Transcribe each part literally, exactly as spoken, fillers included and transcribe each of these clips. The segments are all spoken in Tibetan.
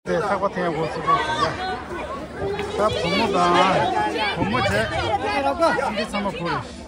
ཚགས་པར་འཐེན་ཡག་འགོ་ཚུགས་པ་དང་། ད་བུ་མོ་དང་བུ་མོ་བྱས། འདི་ཚང་མ་བུ་རེད།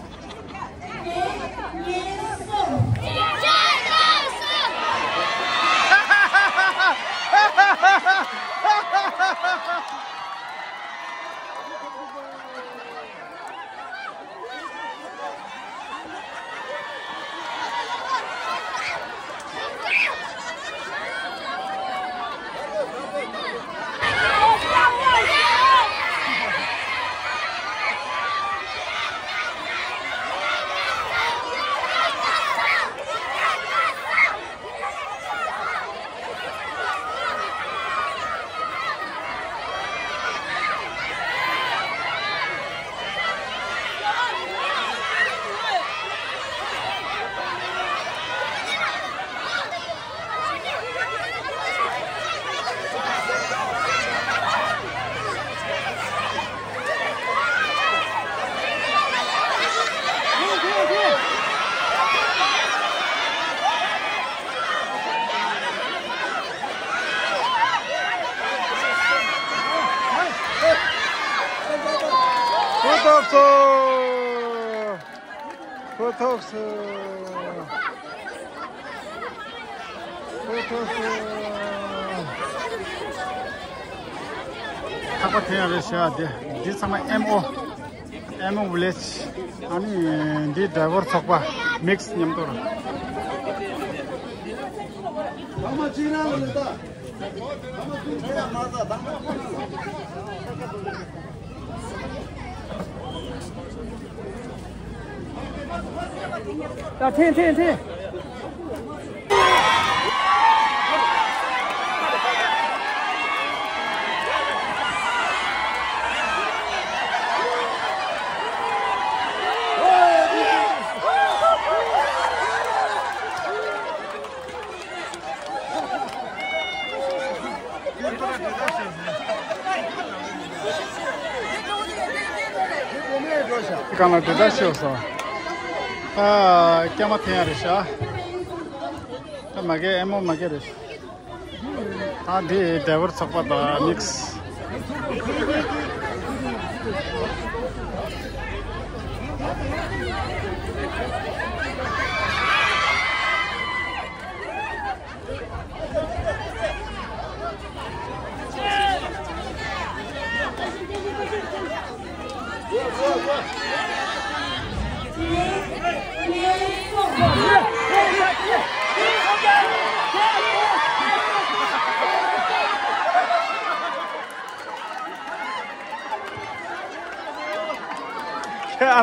ཧུ་ཐོག་སོ། ཧུ་ཐོག་སོ། ཧུ་ཐོག་སོ། ཚགས་པར་འཐེན་ཡག་རེད་ཤག་དེ་འདི་ཚང་མ་ཨེམ་ཨོ། ཨེམ་ཨོ་ཝི་ལེཇ། ཨ་ནི་འདི་ཌ་རའི་ཝར་ཚོགས་པ་མིག་སི་མཉམ་དུ་རེད། ཨ་མ་གཅིག་རང་ལ་ལྟ། ད་འཐེན་འཐེན་འཐེན། གང་ལ་དེ་ལྟར་ཤོད་སོང་། ཨ། སྐྱ་མ་འཐེན་ཡག་རེད་ཤག་ད་མ་གི་ཨེམ་ཨོ་མ་གི་རེད། ད་འདི་ཌ་རའི་ཝར་ཚོགས་པ་དང་མིག་སི།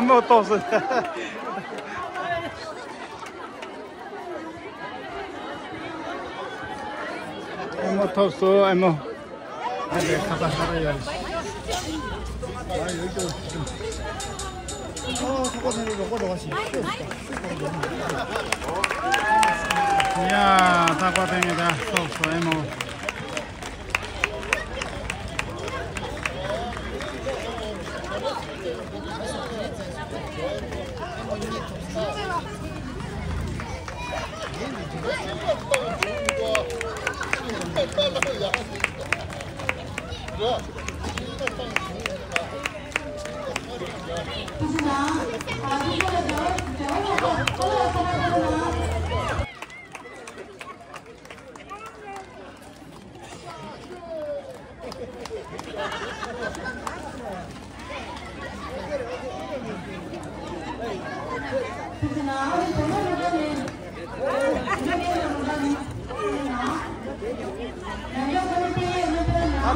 ཨ་མོ་ཏོག་སོ། ཨ་མོ་ཐོབ་སོང་ཨ་མོ། ཨ་ལས་ཁ་པར་ཁ་པར་ཡོད་རེད། ཡ། ཐག་པ་དེ་ངས་ད་ཐོབ་སོང་ཨ་མོ།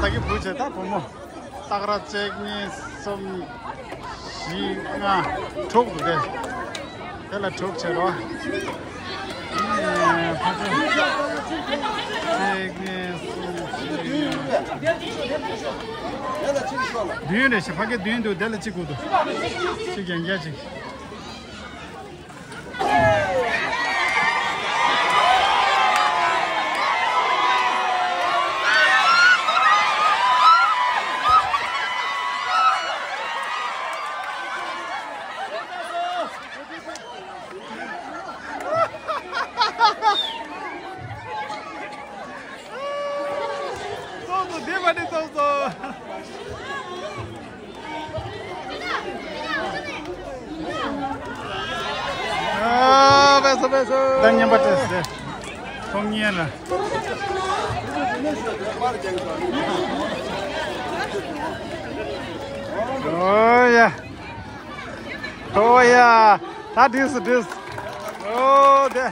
ད་ད་གི་བུ་བྱས་ད་བུ་མོ། སྟག་ར་གཅིག་གཉིས་གསུམ། བཞི་ལྔ། དྲུག་འདུག་སྟེ། དེ་ལ་དྲུག་བྱེད་རོགས། ཕ་ཚོ། གཅིག་གཉིས་གསུམ་བཞི། བདུན་རེད་ཤག་ཕ་གི་བདུན་འདུག་དེ་ལ་གཅིག་དགོས་འདུག་གཅིག་རྒྱན་རྒྱ་གཅིག་ད་ཉན་པ་དེ་ཚོང་ཉན་ལ། ཨོ་ཡ། ཨོ་ཡ། ད་འགྲིག་སོང་འགྲིག་སོང་། ཨོ་དེ།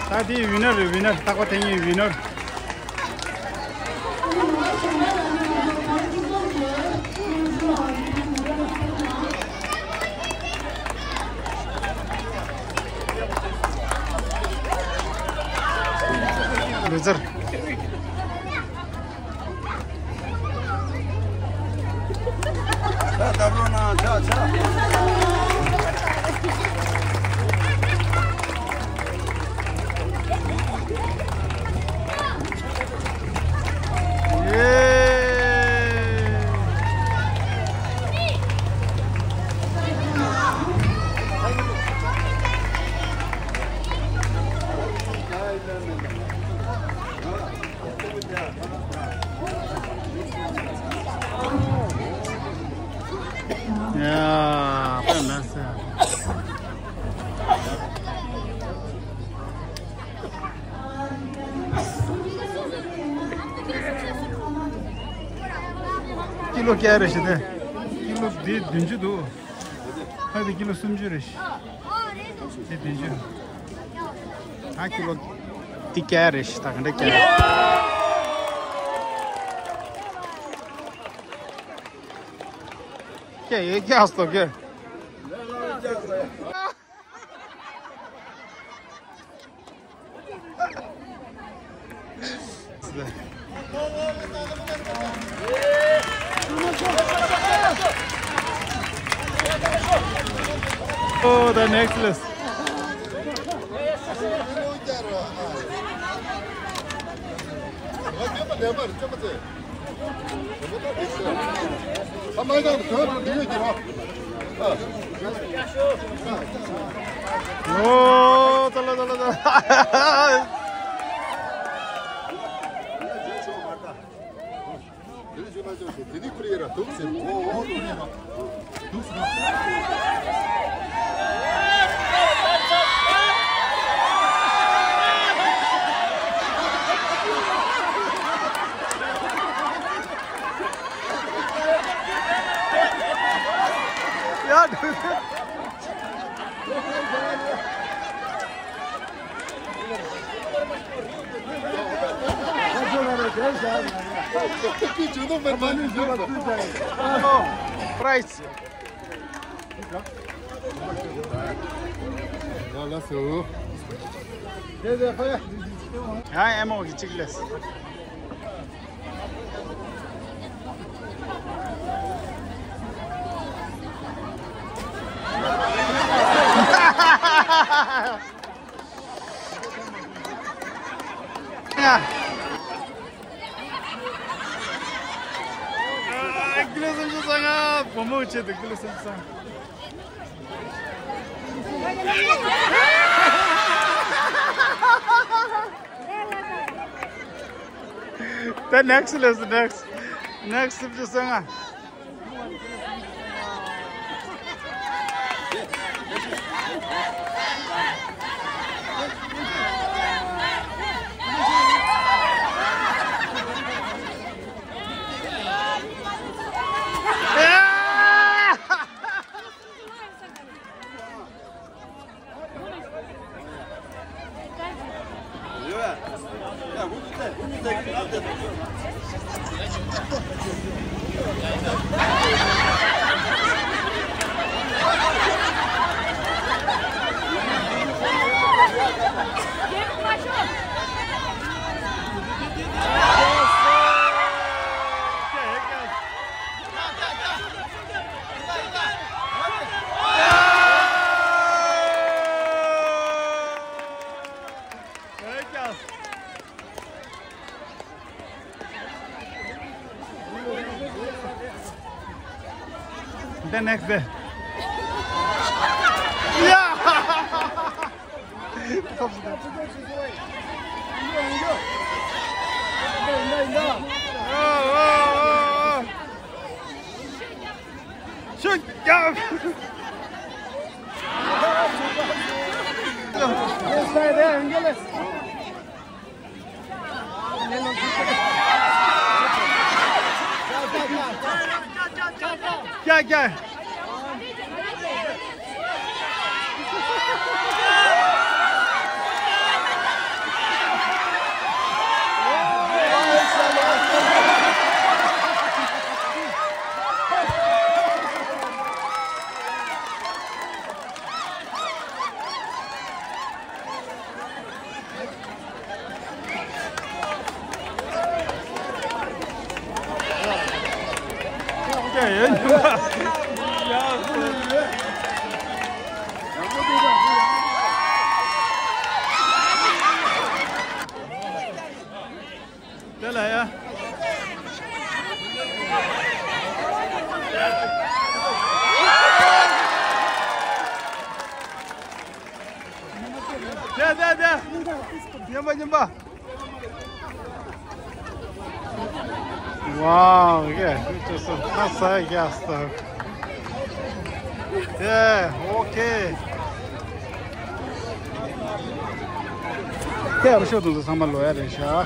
ད་དེའི་ཝི་ནར་རེད། ཝི་ནར། རྟག་པར་དེ་ཉིད་ཝི་ནར། ལུ་ཛར། ཆ་ལྟ་བུ་ན་ཆ་ཆ། ཡེ། ཡ། དཔེ་མེད་ཟེར། ཀི་ལོ་བརྒྱ་རེད་ཤག་དེ། ཀི་ལོ་འདི་བདུན་ཅུ་འདུག་ཧ་དེ་ཀི་ལོ་སུམ་ཅུ་རེད་ཤག་དེ་བདུན་ཅུ། ད་ཀི་ལོ་འདི་བརྒྱ་རེད་ཤག་ད་ག་འདྲ་བརྒྱ་རེད། བརྒྱ་ཡོད་བརྒྱ་སོ་བརྒྱ། Oh, the next list. ཨོ། ཙ་ལ་ཙ་ལ་ཙ་ལ། ཡ། Prize. ཡང་ཨེ་མོ་གི་གཅིག་ལས། ཀི་ལོ་སུམ་ཅུ་སོ་ལྔ། བུ་མོ་ཆེད་དུ་ཀི་ལོ་སུམ་ཅུ་སོ་ལྔ། The next is next. Next is the singer. The next day. Yeah! Oh, oh, oh, oh. क्या क्या है? དེ་ལ་ཡ། དེ་དེ་དེ། མཉམ་པ་མཉམ་པ། Wow, yeah, just a nice, uh, yeah, stuff. Yeah, okay. Yeah, I'm sure those are some of the lawyers, yeah.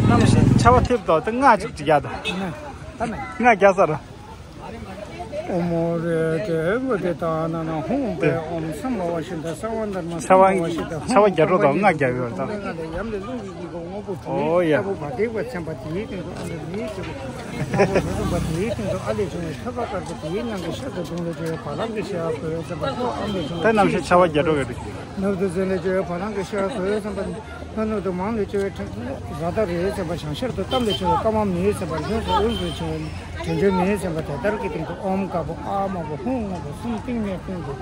གནམ་གཤིས་ཆར་པ་ཐེབས་དོ་དེ་ང་ཅིག་ཅིག་རྒྱག་དང་། ང་རྒྱག་ས་ར། ཨོ་མོ་རེ་ཏེ་ཨེ་ཝེ་ཏེ་ཏཱ་ན་ན་ཧུང་པེ་ཨོམ་སམ་བྷ་ཝ་ཤི་ད་ས་བ་འདར་མ་ཆར་པ་སམ་བྷ་ཝ་ཤི་ད་ཆར་པ་རྒྱག་འགྲོ་དང་ལྔ་རྒྱག་ཡོད་དང་། ཡམ་ལེ་ལུང་གི་གི་གོ་ངོ་བོ་ཨོ་ཡ། ལྟ་བུ་བ་དེ་བ་ཚན་པ་དེའི་སྟེང་དུ་ཨ་ལེ་མིའི་སྐྱེ་བོ། ལྟ་བུ་བ་ཚན་པ་དེའི་སྟེང་དུ་ཨ་ལེ་བྱུང་བའི་ཐོད་པ་དཀར་པོ་དེའི་ནང་གི་ཤར་དུ་གདོང་ལས་བྱོན་བའི་བ་ལང་གི་ཤ་ཁོའི་ཚན་པ་ཨ་ལེ་བྱུང་བའི། དེ་ནམ་ཞིག་ཆར་པ་རྒྱག་འགྲོ་གི་རེད། ནུབ་ཏུ་ཟིན་ལས་བྱོན་བ་རང་གི་ཤར་གོས་བསམ་པ། ལྷོ་ནུབ་ཏུ་མང་ལས་བྱོན་བའི་ར་ད་རེ་བསམ་པ་བྱང་ཤར་དུ་གཏམས་ལས་བྱོན་བའི་ཀ་མ་མེ་བསམ་པ་ལྷོ་སུ་འུར་སུ་བྱོན་བའི་དྲན་བྱོན་མེ་བསམ་པ་དེ་ལྟར་གྱི་སྟེང་དུ་ཨོམ་དཀར་པོ་ཨ་དམར་པོ་ཧཱུྃ་སྔོན་པོ་གསུམ་སྟེང་ནས་ཀུན་ཏུ་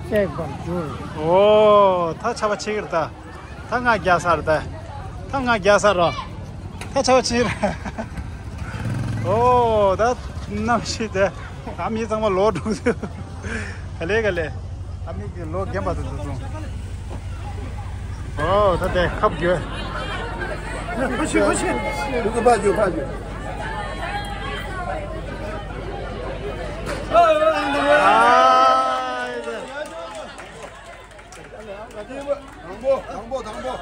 བསྲེག་པར་གྱུར། ཨོ་ད་ཆར་པ་ཆེ་གི་རེད་ད། ད་ང་རྒྱག་ས་རེད་ད། ད་ང་རྒྱག་ས་རེད། ད་ཆར་པ་ཆེ་གི་རེད། ཨོ་ད་གནམ་གཤིས་དེ། ད་མི་ཚང་མ་ལོག་འགྲོ་གི་འདུག་ག་ལེ་ག་ལེ། ད་མི་གི་ལོག་རྒན་པ་དེ་ཚོ་སོང་། ཨོ་ད་དེ་ཁབ་རྒྱོད། ཕ་ཤི་ཕ་ཤི། ཕ་ཤི་ཕ་ཤི། ཨ། དང་པོ་དང་པོ་དང་པོ།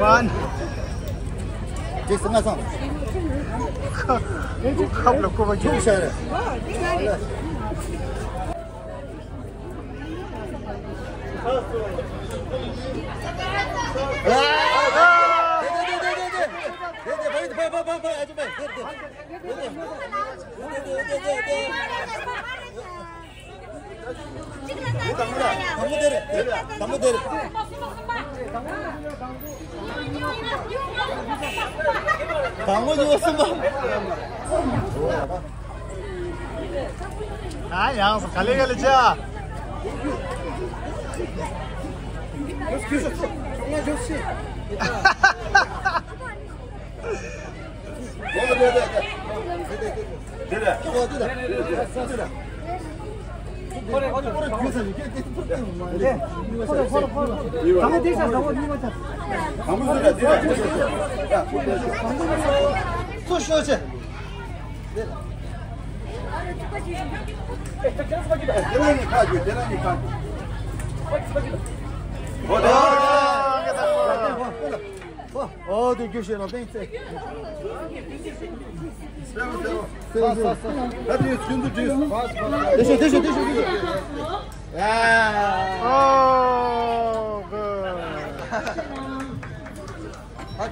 One. ཁབ་ལ་ཀོ་བ་ཅུང་ཤར། དང་པོ་གཉིས་པ་གསུམ་པ། ཨ་ཡང་སོ་ག་ལེ་ག་ལེ་ཅ། ཨོ་དེ་རྒྱུ་ཞེས་ལ་ཏེང་ཙེ། ད་དེ་ཚུན་དུ་དུས། དེ་ཤོད་དེ་ཤོད་དེ་ཤོད་དེ་ཤོད། ཨོ་གོ། ད་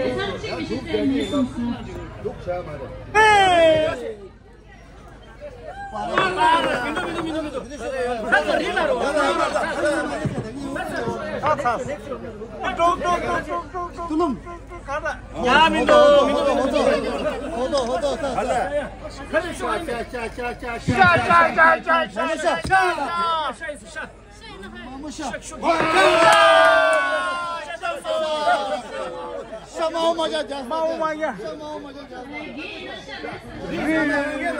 ཚར་གཅིག་མི་ཤེས་ཚར་གཉིས་གསུམ་གསུམ། ཡ་མི་འདུག་མི་འདུག་མི་འདུག་ཧོ་ཏོ་ཧོ་ཏོ་ཧོ་ཏོ། ཤ་ཤ་ཤ་ཤ་ཤ་ཤ་ཤ། ཤ་མ་མོ་ཤ། ཤ་མ་མོ་མ་ཡ། ཤ་མ་མོ་མ་ཡ། ཤ་མ་མོ་མ་ཡ། རི་ལ་རི་ལ།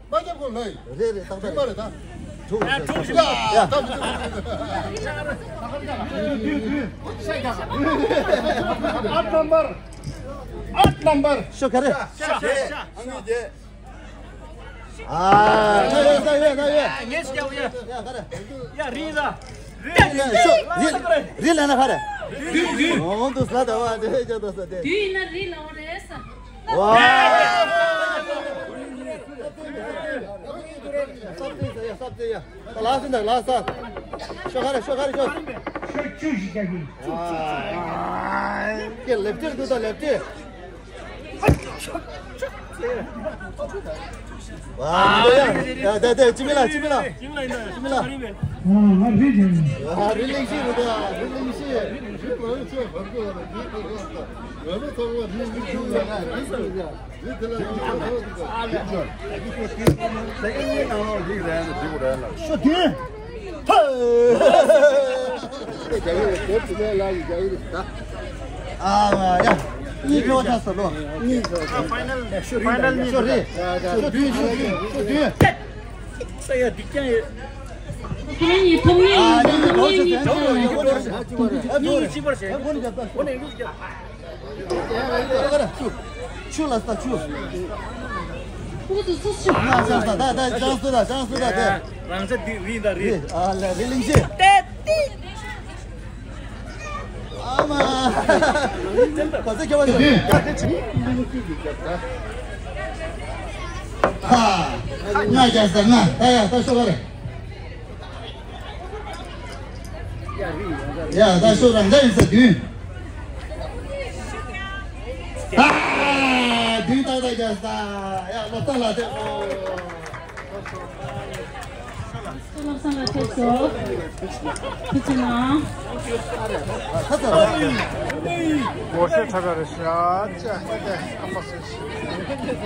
མ་རྒྱབ་གོ་ལོས། རེད་རེད། ཏག་ཏག་རེད། རེད་ད། ཨ་ནམ་བར། ཨ་ནམ་བར། ཤོ་ག་རེ། ཤ་ཤ་ཤ། ཨ་ད་ཡོད་ད་ཡོད་ད་ཡོད། ངས་ཀྱང་ཡོད། ཡ་ག་རེ། ཡ་རི་ལ། རི་ལ་ཤོ་རི་རི་ལ་ན་ག་རེ། རི་རི། འོང་དུ་ས་ད་བ་དེ་ཅག་ད་ས་དེ། དུས་ཡིན་ན་རི་ལ་འོ་རེད་ས། ཝ། ལགས་སོ་ལགས་སོ། ཤོ་ག་རེ་ཤོ་ག་རེ་ཤོ། ཤོ་བཅུ་ཞིག་རྒྱག་གི། ལེབ་ཏེ་འདུག་ད་ལེབ་ཏེ། ཝ། ཡ་ད་ད་ཅི་མི་ལ་ཅི་མི་ལ་ཅི་མི་ལ། ང་རི་རི་ང་རི་ལིང་ཤི་རི་ད་རི་ལིང་ཤི། ཤོ་དེ། ཨ་ཡ། གཉིས་ཕེ་བ་ཆགས་སོང་ལོ། ཕའི་ནལ་ཤོ་རེད། ཤོ་བདུན་ཤོ་བདུན་ཤོ་བདུན། ས་ཡ་སྡིག་ཀྱང་ཡོད། ཁྱེད་རང་གཉིས་ཐོག་མའི་ཨ་ཡིན་ནི་ནི་ཐོག་མའི་ནི་ཐོག་མའི་ནི་གཅིག་པར་བྱས། ཆུ་ལ་ས་ཆུ། ཁོ་ཚོ་སུ་ཆུ། ང་ཅང་ས་ད་ད་ཅང་སུ་ད་ཅང་སུ་ད་དེ། རང་ས་དེ་རི་ད་རི། ཨ་ལ་རི་ལིང་ཤི། ཏེ་ཏི། ཨ་མ། ག་ཚོད་ཁྱོད་བ་ཚོད། ཧ། ང་རྒྱལ་ས་ང་ད་ཡ་ད་ཤོ་ག་རེ། ཡ་ད་ཤོ་རང་འདྲ་ཡིན་ས་བདུན། ད་བདུན་ཏག་ཏག་རྒྱལ་ས། ཡ་ལོ་ཏ་ལ་དེ་ཨོ། བློ་བཟང་ལགས་ཕེབས་སོ། ཕེབས་ཅི་ན། སྒོར་གཞས་འཁྲབ་ཡ་རེད་ཤག་ཅེས་ཨ་མ་ཟེར།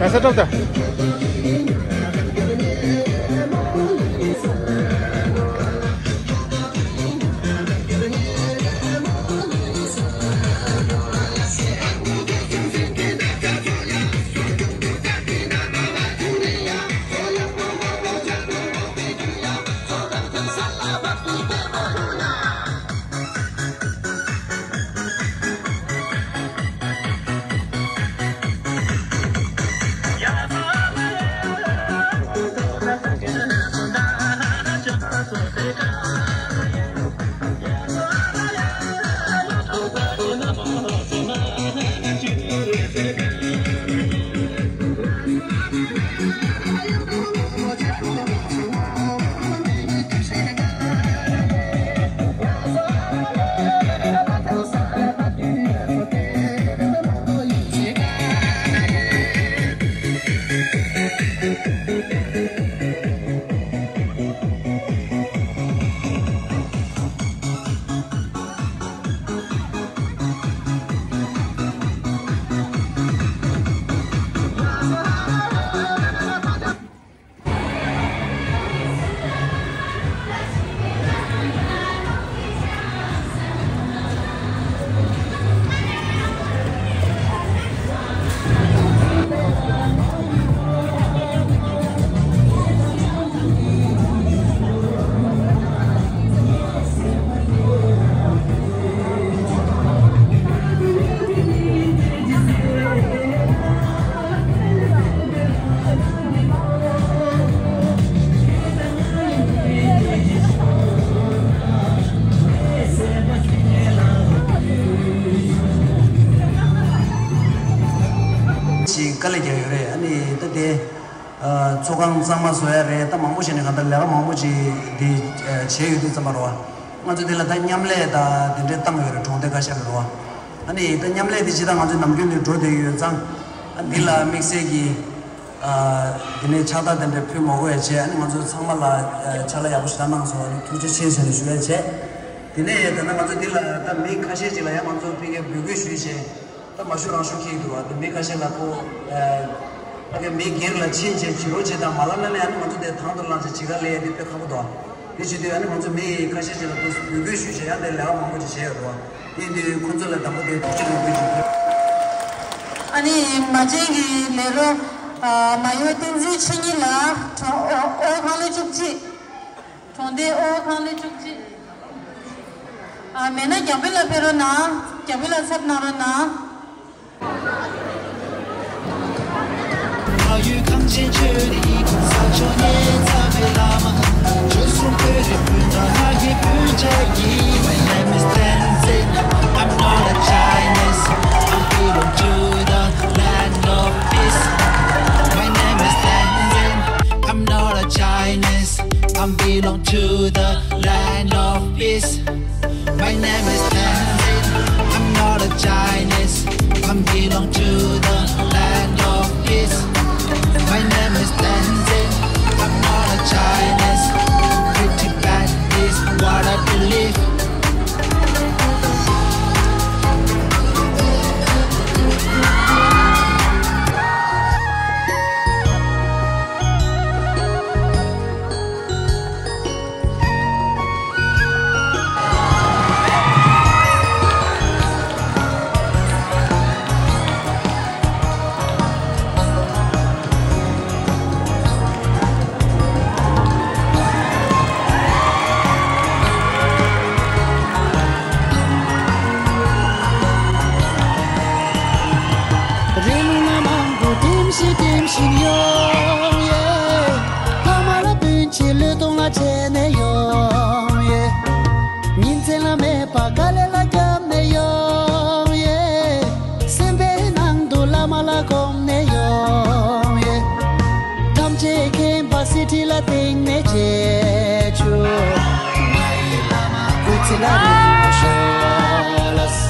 Rasa doktor. ཞིག་དཀའ་ལས་རྒྱག་ཡོད་རེད། ཨ་ནི་ད་དེ། ཚོགས་ཁང་གཙང་མ་བཟོ་ཡ་རེད། ད་མང་པོ་ཞིག་ནས་གང་ལྟར་ལས་ཀ་མང་པོ་ཅིག་འདི་བྱས་ཡོད་དུས་ཙམ་པ་རེད་བ། ང་ཚོ་འདི་ལ་ད་མཉམ་ལས་ད་དེ་འདྲའི་བཏང་ཡོད་རེད། གྲོང་སྡེ་ཁ་ཤས་ལ་རེད་བ། ཨ་ནི་ད་མཉམ་ལས་དེ་ཇི་ལྟར་ང་ཚོ་ནམ་རྒྱུན་དུ་འགྲོ་བསྡད་ཡོད་ཙང་། ཨ་འདི་ལ་དམིགས་བསལ་གྱི་དེ་ནས་ཕྱག་རྟགས་དེ་འདྲ་ཕུལ་མ་དགོས་ཡ་བྱས། ཨ་ནི་ང་ཚོ་ཚང་མ་ལ་ཕྱག་ལས་ཡག་པོ་ཞིག་ད་གནང་སོང་། ཨ་ནི་ཐུགས་རྗེ་ཆེ་ཟེར་ནས་ཞུ་ཡ་བྱས། དེ་ནས་ད་ནང་ང་ཚོ་འདི་ལ་ད་མི་ཁ་ཤས་ཅིག་ལ་ཡང་ང་ཚོ་ཕ་གིར་འབོད་སྐུལ་ཞུས་བྱས། ད་མ་ཞུ་རང་ཞུ་ཁྱེར་འདུག་བ། ད་མི་ཁ་ཤས་ལ་ཁོ། ཨ་ཕ་གི་མི་སྒེར་ལ་ཕྱིན་བྱས་བྱེད་རོགས་བྱེད་དང་མ་ལབ་ན་ནི། ཨ་ནི་ང་ཚོ་དེ་དང་དུ་བླངས་བྱས་བྱེད་ག་ལས་ཡ་དེ་དཔེ་ཁག་པོ་འདུག་བ། དེ་བྱེད་དུས་ཨ་ནི་ང་ཚོ་མི་ཁ་ཤས་ཅིག་ལ་ཁོ་འབོད་སྐུལ་ཞུས་བྱས། ཡང་དེ་ལས་ཀ་མང་པོ་ཅིག་བྱས་ཡོད་རེད་བ། དེ་ཡིན་དུས་ཁོ་ཚོ་ལ་དང་པོ་དེ་ཐུགས་རྗེ་ཆེ་ཞུ་རྒྱུ་ཡིན། ཨ་ནི་མ་བྱན་གྱི་ལས་རོགས། ཨ་མ་ཡོ་བསྟན་འཛིན་ཆོས་ཉིད་ལགས། གྲོང་ཨོ་ཨོ་ཁང་ལོ་བཅུ་གཅིག་གྲོང་སྡེ་ཨོ་ཁང་ལོ་བཅུ་གཅིག་ཨ་མེད་ན་རྒྱང་འཕེན་ལ་ཕེབས་རོགས་གནང་། རྒྱང་འཕེན་ལ་ཚབ་གནང་རོགས་གནང་། ལྷ་ཡུལ་གངས་ཅན་ཆོས་རིག་ས་ཕྱོགས་ཉེ་ཚ་བའི་བླ་མ། བཅུ་གསུམ་བོད་རིགས་སྤུན་ཟླ་ལྷ་ཡི་སྤུན་ཆ་ཡིན། My name is Tenzin. I'm not ཅི་དྲིམ་ཞིག་ཡོང་ཡེ། ཕ་མ་ལ་སྤུན་མཆེད་བློས་གཏོང་ལ་བྱས་ནས་ཡོང་ཡེ། ཉིན་མཚན་ལ་མེད་པ་དཀའ་ལས་ལ་བརྒྱབ་ནས་ཡོང་ཡེ། སེམས་པའི་ནང་དུ་བླ་མ་ལ་སྒོམ་ནས་ཡོང་ཡེ། ཐམས་ཅད་མཁྱེན་པ་གསེར་ཁྲི་ལ་བརྟེན་ནས་བྱེད་ཆུ། ང་ཡི་བླ་མ་སྐུ་ཚེ་ལ་རིང་ཤོག་ལ།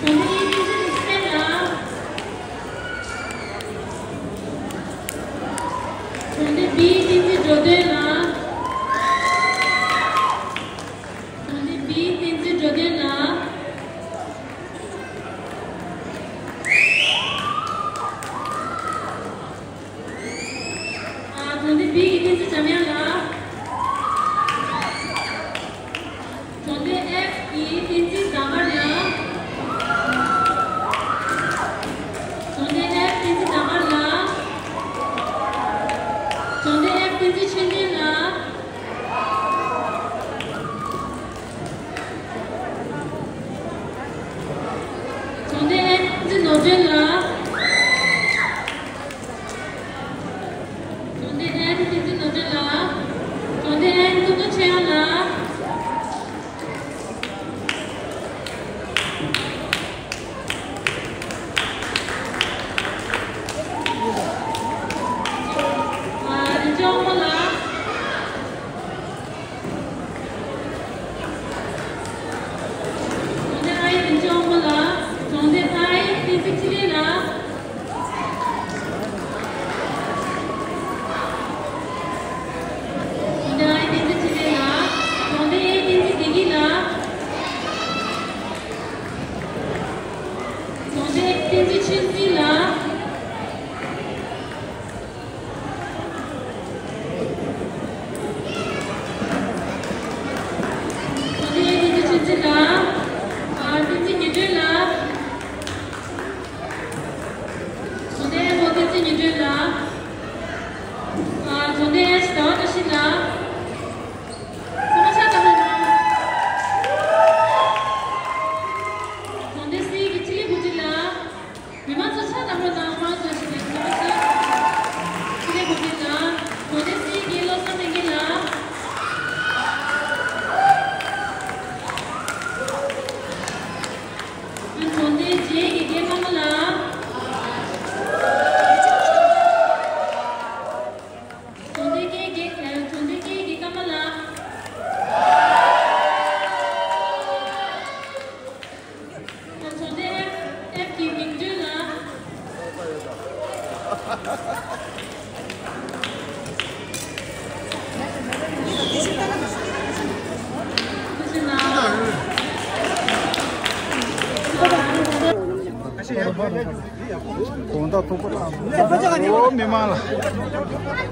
གྲོང་སྡེ་ཨེ་བསྟན་འཛིན་རིག་པ་ལགས། གྲོང་སྡེ་བི་བསྟན་འཛིན་འགྲོ་དོན་ལགས། གྲོང་སྡེ་བི་བསྟན་འཛིན་འགྲོ་དོན་ལགས། ཨ། གྲོང་སྡེ་བི་གི་བསྟན་འཛིན་འཇམ་དབྱངས་ལགས། གྲོང་སྡེ་ཨེཕ་གི་བསྟན་འཛིན་ཟླ་དཀར་ལགས། གྲོང་སྡེ་ཨེཕ་བསྟན་འཛིན་ཟླ་དཀར་ལགས། གྲོང་སྡེ་ཨེཕ་བསྟན་འཛིན་ཆོས་ལྡན་ལགས། གྲོང་སྡེ་ཨེཕ་བསྟན་འཛིན་ནོར་སྒྲོན་ལགས། གྲོང་སྡེ་ཨེན་བསྟན་འཛིན་ནོར་སྒྲོན་ལགས། གྲོང་སྡེ་ཨེན་ཀུན་ཏུ་ཆོས་དབྱངས་ལགས། ཨ། རིན་ཆེན་དབང་མོ་ལགས། གྲོང་སྡེ་ཨའི་རིན་ཆེན་དབང་མོ་ལགས། གྲོང་སྡེ་ཨའི་བསྟན་འཛིན་འཕྲིན་ལས་ལགས། གྲོང་སྡེ་ཨའི་བསྟན་འཛིན་འཕྲིན་ལས་ལགས། གྲོང་སྡེ་ཨའི་བསྟན་འཛིན་བདེ་སྐྱིད་ལགས། གྲོང་སྡེ་ཨའི་བསྟན་འཛིན་ཆོས་འཛིན་ལགས། གྲོང་སྡེ་ཨའི་བསྟན་འཛིན་ཆོས་འཛིན་ལགས། ཨ། བསྟན་འཛིན་ཉི་སྒྲོན་ལགས། གྲོང་སྡེ་ཨའི་བསྟན་འཛིན་ཉི་སྒྲོན་ལགས། ཨ། གྲོང་སྡེ་ཨའི་ཟླ་བ་བཀྲ་ཤིས་ལགས། ཚང་མ་ཕྱག་བརྐྱངས་རོགས་གནང་། གྲོང་སྡེ་སིའི་གི་འཕྲིན་ལས་བུ་ཁྲིད་ལགས། མི་མང་ཚོ་ཕྱག་བརྐྱངས་རོགས་གནང་། ཁོ་རང་ཚོ་ཞིག་ནས་ཚང་མ་ཕྱག་བརྐྱངས། འཕྲིན་ལས་བུ་ཁྲིད་ལགས། གྲོང་སྡེ་སིའི་གི་བློ་བཟང་བསྟན་རྒྱལ་ལགས། གྲོང་སྡེ་ཇེ་གི་རྒན་ཀརྨ་ལགས། གྲོང་སྡེ་ཀེ་གི། ཨ། གྲོང་སྡེ་ཀེ་གི་ཀརྨ་ལགས། གྲོང་སྡེ་ཨེཕ་ཨེཕ་གི་མིང་སྒྲོན་ལགས། དགོངས་དག་ཐུགས་པ། ཨོ། མི་མང་ལ།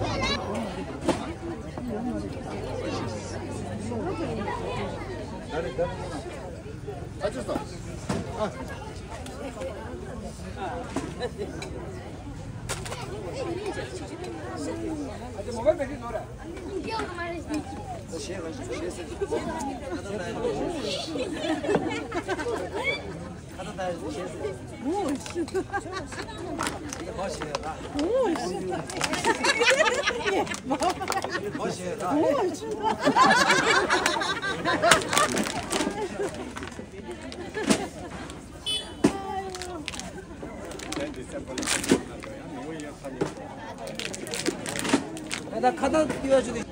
ད་ཁ་བཏང་ཡོད་ཞུ་ནི།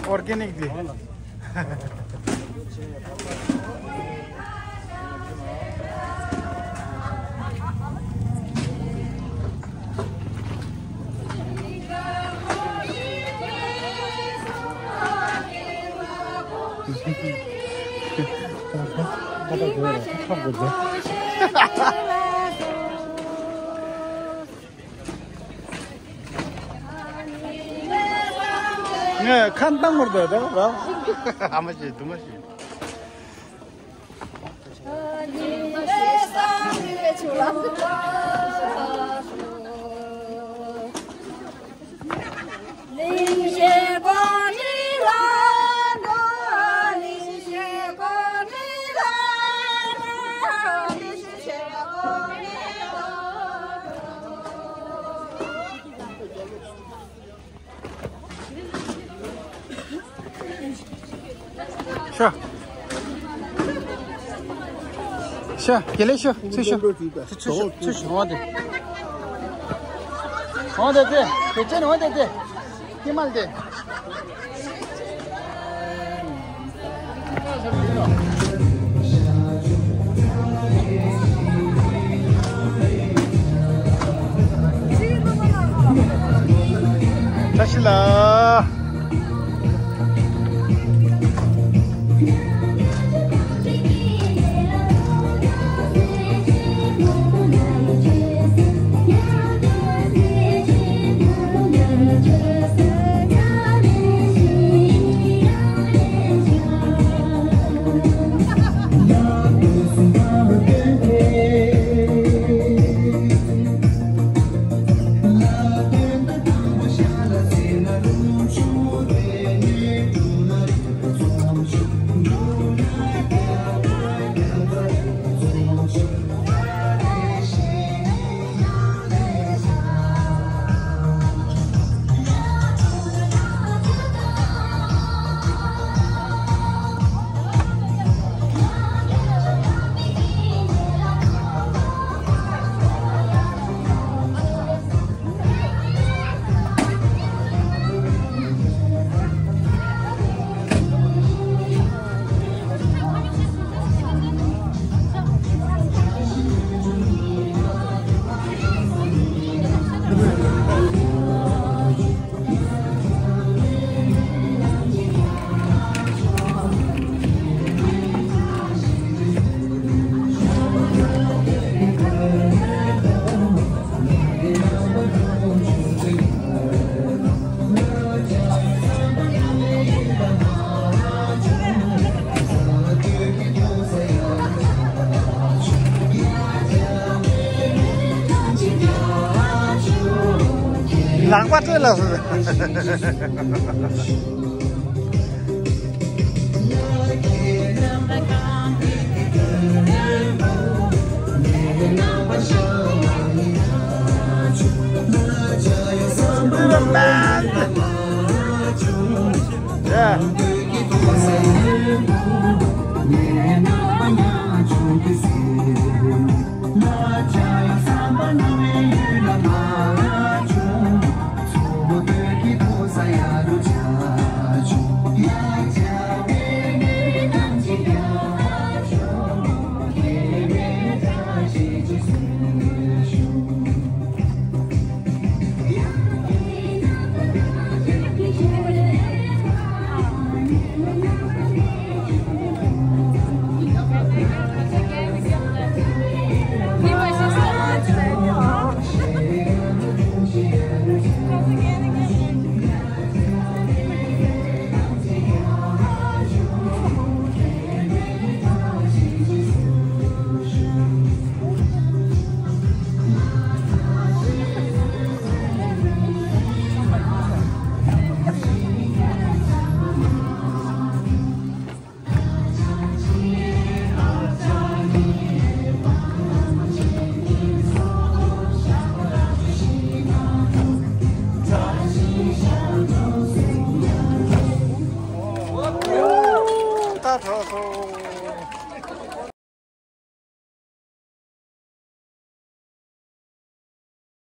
ཨོར་གེ་ནིག་དེ། ངས་ཁ་བཏང་བར་འདོད་ད་ར། ཨ་མ་ཞེས་དུ་མ་ཞེས། ཤོ། ཤོ། དགེ་ལེགས་ཤོ། ཚུར་ཤོ། ཚུར་ཤོ། ཚུར་ཤོ། འོང་དེ། འོང་དེ་དེ། དེ་ཅན་འོང་དེ་དེ། ཀི་མལ་དེ། བཀྲ་ཤིས་ལ། ལང་པ་སྤྲད་ལ་སོང་།